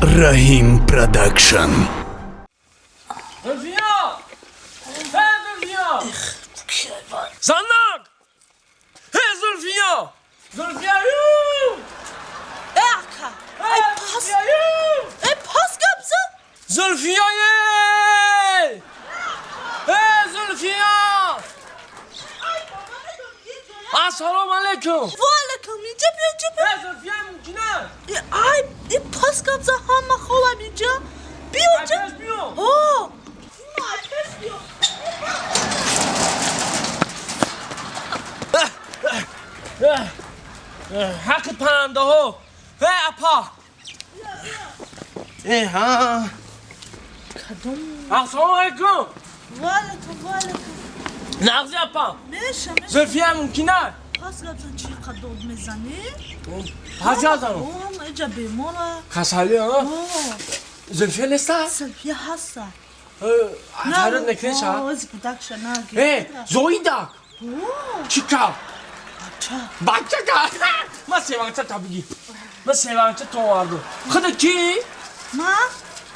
Раҳим Продакшн. Зульфия! Эй, Зульфия! Занак! Эй, Зульфия! Зульфия! Э, ака! Ай, пас! Э, пас гапза! Зульфия! Эй! Эй, Зульфия! Ассалому алайкум! Ва алайкум! Инҷа биё, инҷа биё! Эй, Зульфия, мумкина? Э, ай, э, пас гапза, ҳама холам инҷа! Биё инҷа! Пеш биё! Ҳо! Пеш биё! Ҳаққи паррандаҳо! Эй, апа! Э, ҳа! Кадом? Ассалому алайкум! Ва алайкум, ва алайкум! Нағзи, апа! Меша, меша! Зульфия, мумкина? Пас гапза, чӣ қадр дод мезанӣ? Пас гапзанам? Ҳо, ҳама иҷа бемора. Касалӣ, ҳа? Ҳо. Зульфия неста? Зульфия ҳаста. Фарёд мекунӣ ша? Ҳо, ози кӯдакша нагир. Э, Зоидак! Ҳо. Чӣ кар? Бача. Бача кар? Ман севанча та бигӣ. Ман севанча то овардум. Худа кӣ? Ма?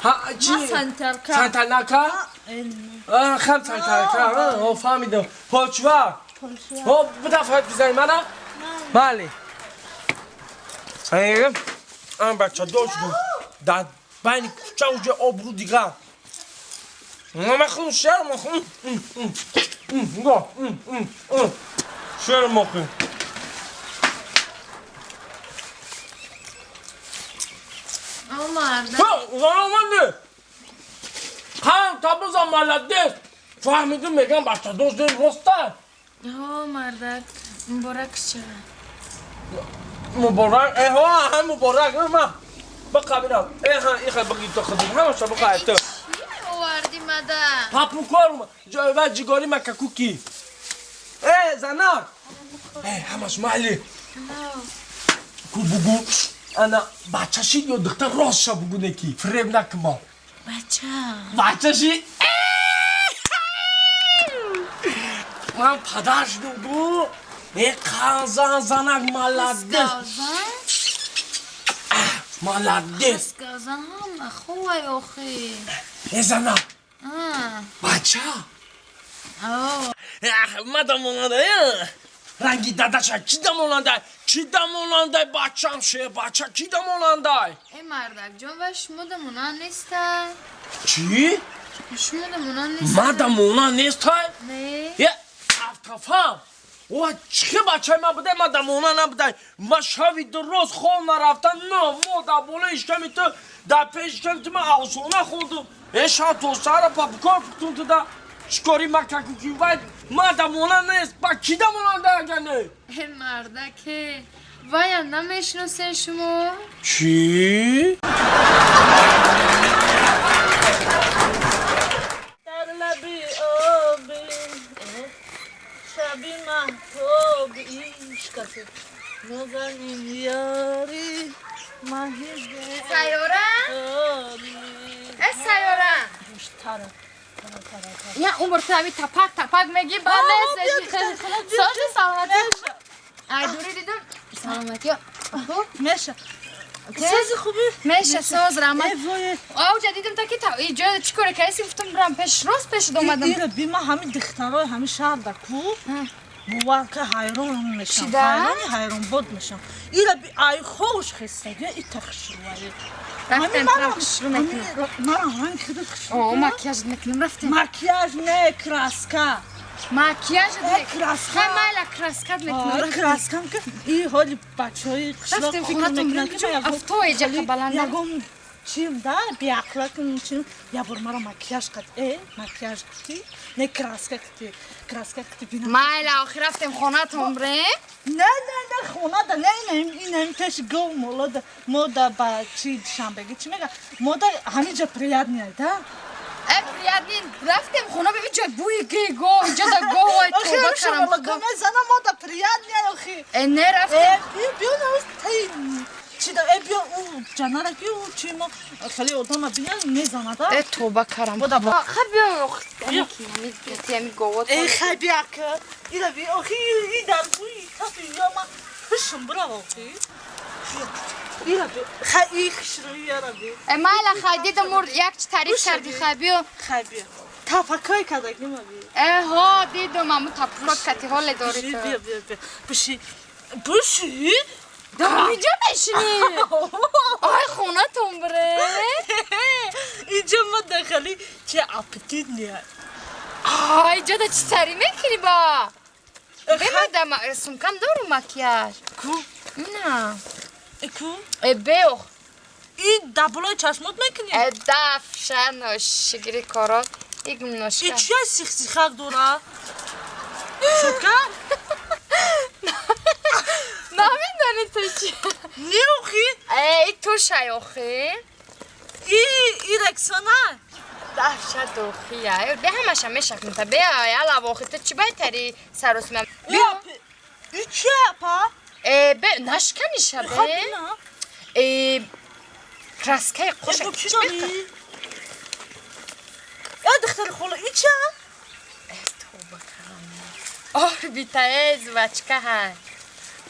Ҳа, чӣ? Ма сантарка. Сантарнака? Э, Хам сантарка. Ҳо, фаҳмидам. Почва. Почва. Ҳо, буда фарёд бизанӣ мана? Бале. Ан бача дошт дар байни кӯча уҷа обрӯ дигар. Махун шер махун. Шер махун. Омарда. Омади. Ҳам табиза молодец. Фаҳмидим, мегам бача дошт роста. Ҳо, мардак, муборак шава. Муборак, э ҳо, ҳам муборак, ма. Бақа бинам. Э ҳа, иха биги то худум, ҳамаша бақа то. Чӣ оварди мада? Папукор, ва ҷигори макакуки. Э, занак. Э, ҳамаш майли. Ку бугу. Ана бача шид ё духтар, ростша бугу неки. Фиреб накума. Бача. Бача шид. Ман падар шудум гу. Э, қанзан занак молодец. Молодец. Газан ҳама хувай охи. Э, занак. Бача. Мада монанда. Ранги дадаша ки да монандай? Ки да монандай бачам ше, бача ки да монандай? Э, мардак ҷон, ва шумо да монанд неста? Чӣ? Шумо да монанд неста? Мада монанд нестай? Не. Е, автофам. О, чӣ бачаи ман будай, ман да монанд набудай. Ман шави дуроз хоб нарафтам, но, мо дар болои ишками ту, дар пеши ишками ту ман афсона хондум. Э, шаб то саҳара папукор пухтум туда. Чикори макакуки вай, ман да монанд нест, ба ки да монанда агане? Э, мардаке, ваям намешиносен шумо? Чӣ? Дар лаби оби, шаби маҳтоби ишқати нозанин ёри маҳи. Сайёра? Э, сайёра! Тара. Я умр ту ҳами тапак тапак мегӣ, баъд нест. Сози саломатӣ. Ай, дури дидам. Саломатӣ. Хуб? Меша. Сози хубӣ? Меша, соз, раҳмат. Э, вой. Авҷа дидам та ки та иҷо чӣ коре кардӣ, гуфтам бирам пеш, рост пешат омадам. Ира би, ма ҳами духтарои ҳами шаҳрда ку бовар ка, ҳайрон мешам. Чида? Ҳайрони ҳайрон бод мешам. Ира би, ай хош хестага ита хушрӯвай. Рафтем, трам хушрӯ мекунем. Мара ҳами худат хушрӯ. О, макияж мекунем, рафтем. Макияж не, краска. Макияж. Э, краска. Хай, майла, краскат мекунем. Краскам ка и ҳоли бачаҳои қишлоқ Рафтем фикр хонатон мекунанд ки бирем, ман ягон авто эҷака баланда. Ягон чим да беақлакм чим, я бор мара макияж қад, э, макияж кити не, краска кити, краска кити бина. Майла, охир рафтем хонатон бирем. Не, не, не, хонада не, инам пеш гов молода мода ба чи душанбеги чӣ мега мода ҳамиҷа приятный да. Э, приятный, рафтем хона, бибин ҷой бӯи ги гов, иҷо да гов, ай, Охи тавба карам. шумола мезана, мода приятный охи. Э, не, Э, рафтем. биё, биё, навис таи чи да, э, биё, ӯ ҷанара ки ӯ чи мо хеле одама бина мезанада. Э, тоба карам. Бода ба. Ха, биё, ами говот. Э, хай, биё ка ира би, охи и дар бӯи кафи ё ма ҳушм бирав охи. Ира би. Хай и хушрӯи яра би. Майла, хай дидам, мур як чи таъриф карди, хай биё. Хай биё. Тафаккӯи кардагима би. Э, ҳо, дидум, аму тапкот кати ҳоле дори Биши, ту. биё, биё, биё. Биши. Биши? Дар инҷо мешинӣ? Ай, хонатон бире. Инҷо ма дахали че аппетит не. Ай, иҷода чӣ сарӣ мекунӣ ба? Бемада сумкам дору макияж. Ку? На. Ку? Э, беох. И дар болои чашмот мекунӣ? Э, дафша ношигири корот. Игм И ношка. чия сих-сихак дора? Шутка? Намедонӣ ту чи? Не охи? Э, и тушай охи. И Рексона? Дафша дохия. Бе ҳамаша мешакнта. Бе яла охи ту чӣ байтари саросма? Биё. И чия па? Э, бе нашканиша Хаб бе. бина. Э, краскаи қоша. Э, чӣ дорӣ? Э, духтари хола, и чия? Тоба кардам. Орбита, э, жвачка ҳай.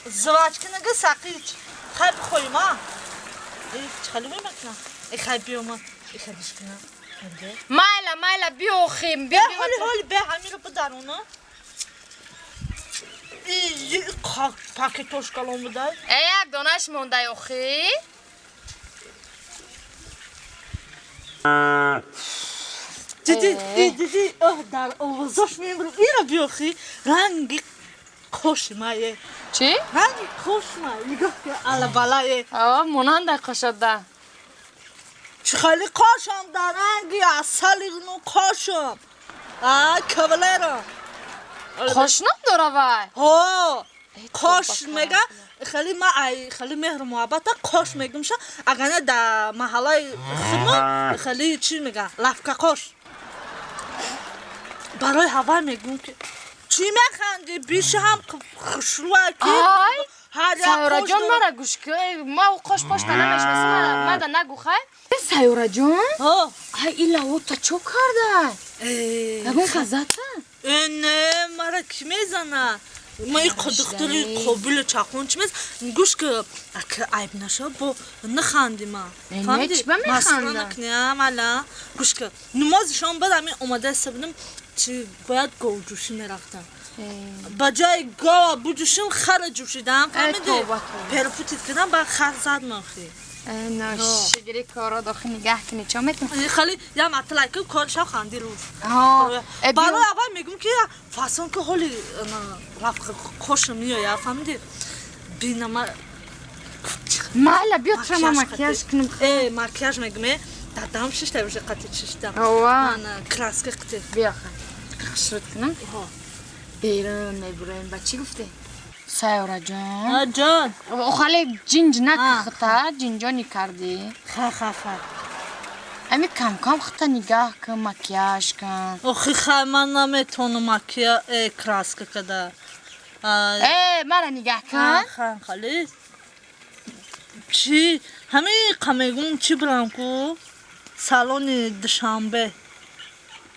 Жвачка нага сақич. Хай бихоем, а? Э, чӣ хали мемакна? Э, хай биё ма. Э, хай бишкина. Майла, майла, биохим, Бе, биё. ҳоли, ҳоли, бе, ҳамиро бидарона. И пакетош калон будай. Э, як донаш мондай охи. Диди, и диди, оҳ, дар овозош мемру. Ира биёхи, ранги қоши мае. Чӣ? Ранги қош ма. Нигоҳ кун, ала балае. О, монанда қошода. Чӣ хали қошам дар ранги асали ну қошам. А, кавалера. Қошном дора вай. Ҳо, қош мега, хеле ма ай хеле меҳру муҳаббата қош мегумша, агар не дар маҳаллаи хумо хеле чӣ мега, лавка қош. Барои ҳавай мегум ки чӣ механди, биши ҳам хушрӯа ки Ай, ҳар як қош Сайёраҷон, дора. мара гӯш кун. Э, ма ӯ қош пошта намешнасам, мара мада нагӯ хай. Э, Сайёраҷон? Ҳо. Ай, ин лавота чо карда? Э, Ягон казата? Э, не, мара кӣ мезана? Ма и духтари қобили чақон чӣ мез? Гӯш ки, ака айб наша, бо наханди ма. Э, не, чӣ ба механдам? Масхара накунӣ, а, мала. Гӯш ки, намози шом баъд ҳамин омада иста будам, чи бояд говҷӯшӣ мерафтам. Ба ҷои гова буҷӯшим, хара ҷӯшидам, фаҳмидӣ? Тавба, тавба. Перепутать кардам, баъд хар зад махи. Э, ношигири коро дохи нигаҳ кунӣ, чо метавон? Хали я матлай ки кор шав ханди рӯз. Ҳо. Э, биё. Барои аввал мегӯм ки фасон ки ҳоли рафт қошам меояд, фаҳмидӣ? Бинама. Майла, биё тура ма макияж кунам. Э, макияж мегӯм, э, дадам шишта уже қати шиштам. Ова. Ана краска қити. Биё хай. Хушрӯд кунам. Ҳо. Берун мебуроем, ба чӣ гуфтӣ? Сайёраҷон. А, ҷон. Охале ҷинҷ А. накхта, ҷинҷони кардӣ. Ха, ха, ха. Ами кам-кам хата нигаҳ кун, макияж кун. Охи хай, ман наметавонам макия, э, краска када. Ай. Э, мара нигаҳ кун. Ха, хали. Чӣ? Ҳамин қамегум чӣ бирам ку? Салони Душанбе.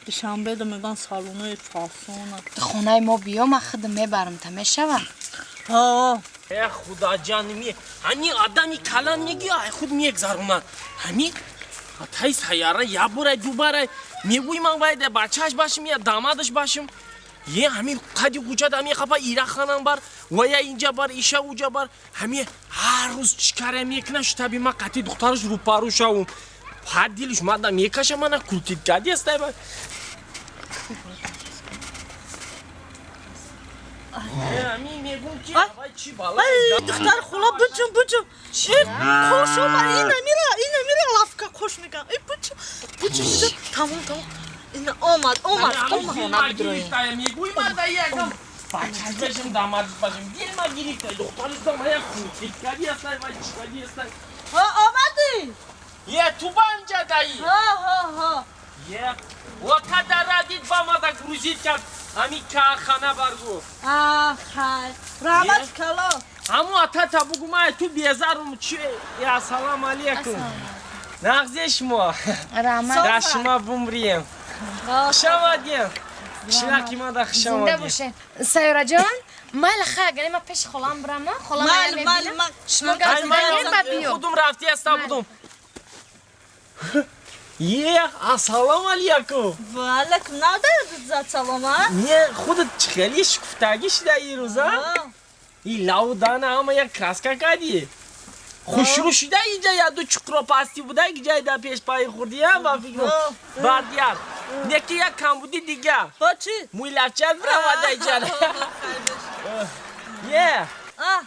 Душанбе да меган салонои фасона. Хонаи мо биё, ман худам мебарам, та мешава? Ҳо. Э, худоҷон, ми ҳами одами калан меги, ай худ мегзаронад. Ҳами атай саяра я бурай, ду барай мегӯй, ман вайда бачааш башим я дамадаш башим. Е, ҳами қади кучад, ҳами қапа ира ханам бар ва я инҷа бар, иша уҷа бар. Ҳами ҳар рӯз чӣ кара мекуна, штаби ма қати духтараш рӯпарӯ шавум. Ҳар дилиш мада мекаша, мана крутить кадестай ба. Ҳами мегум ки Ай. авай чӣ бала. Ай, духтар хула, буҷум, буҷум. Э, қош омад, ина мира, ина мира лавка қош меган. Э, буҷум, буҷум, буҷум. Тамом, тамом. Ина омад, омад, омад. Мегӯй, мада якам бачаш башим, дамадаш башим, дилма гирифта, духтараш дама як крутить кадестай ва чӣ кадестай. Ҳо, омадӣ? Е, ту банҷа даи. Ҳо, ҳо, ҳо. Е, вот радид ба мада грузить кард. Ҳами кахана баргу. А, хай. Раҳмат калон. Ҳаму атата бугу, май ту безарум чи. Я, ассалому алейкум. Нағзе шумо? Раҳмат. Да шумо бумрием. Хуш омадем. Қишлақи мада хуш Зинда омадем. бошед. Сайёраҷон, Майла, хай, агар ма пеши холам бирам, холам Майли, ая майли, мебинам. шумо Ай, гап ман задед. ба биё. Худум рафти аста будум. Е, ассалому алейкум. Ва алайкум, надояд зад салом, а? Не, худат хеле шукуфтагӣ шуда ирӯза. И лавдана ҳама як краска кардӣ. Хушрӯ шуда, инҷа яду чуқро пастӣ буда, ҷай да пешпаи хурдия ба фикрм. Бардияр. Неки як камбуди дига. Бо чӣ? Мӯи лавчат биравада иҷа. Е. А,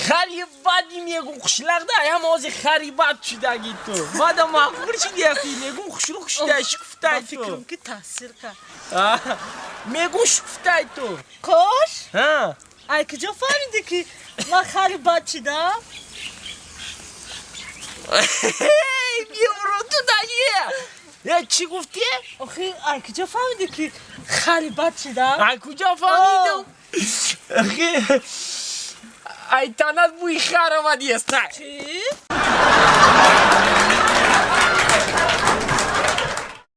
Хари бади мегум хушлақда, ҳама ози хари бад шудаги ту. Мада мағфур шидиасти, мегум хушрӯ шуда, ба шукуфтай ту. Фикрам, ки таъсир кард. Мегум шукуфтай ту. Кош? Ҳа. Ай куҷо фаҳмидӣ, ки ман хари бад шидам? Биёру ту дае. Е, чӣ гуфтӣ? Охи, ай куҷо фаҳмидӣ, ки хари бад шидам? Ай куҷо фаҳмидам? Ай танат бӯи хар омадиест. Чӣ?